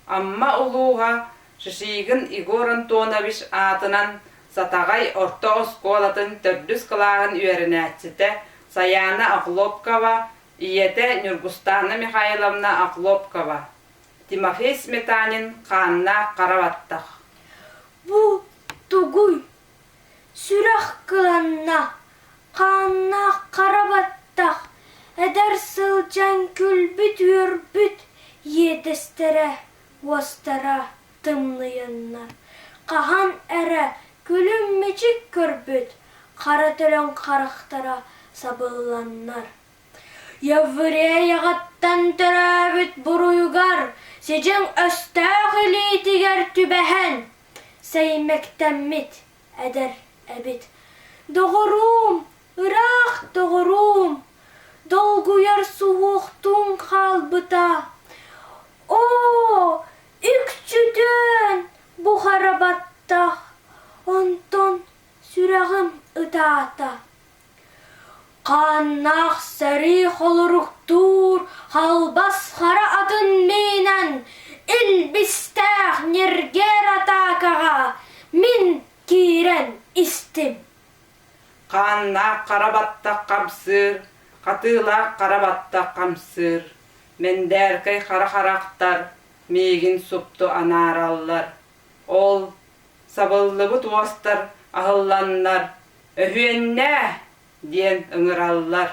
Амма улууһа Шишигин Егор Антонович аатынан Сатаҕай орто оскуолатын төрдүс кылааһын үөрэнээччитэ Сайаана Охлопкова, ийэтэ Ньургустаана Михайловна Охлопкова, Тимофей Сметанин «Хааннаах хара баттах». Бу тугуй? Сүрэх кыланна, хааннаах хара баттах, эдэр сылдьан күлбүт-үөрбүт иэдэстэрэ, уостара тымныйаннар, хаһан эрэ күлүм-мичик көрбүт хара төлөн харахтара сабылланнар. Еврей аҕаттан төрөөбүт буруйугар сидьиҥ өстөөх илиитигэр түбэһэн, сэймэктэммит эдэр эбит. Доҕоруум, ыраах доҕоруум, долгуйар суһуохтуун хаалбыта. Оо, үкчүтүөн бу хара баттах, онтон сүрэҕим ытаата. Хааннаах сэрии холоруктуур халбас хара атын миинэн илбистээх ньиргээр атаакаҕа мин киирэн истим. Хааннаах хара баттах хамсыыр, хатыылаах хара баттах хамсыыр, мэндээркэй хара харахтар миигин супту анаараллар. Ол сабыллыбыт уостар аһылланнар, «Өһүөннээ!» диэн ыҥыраллар.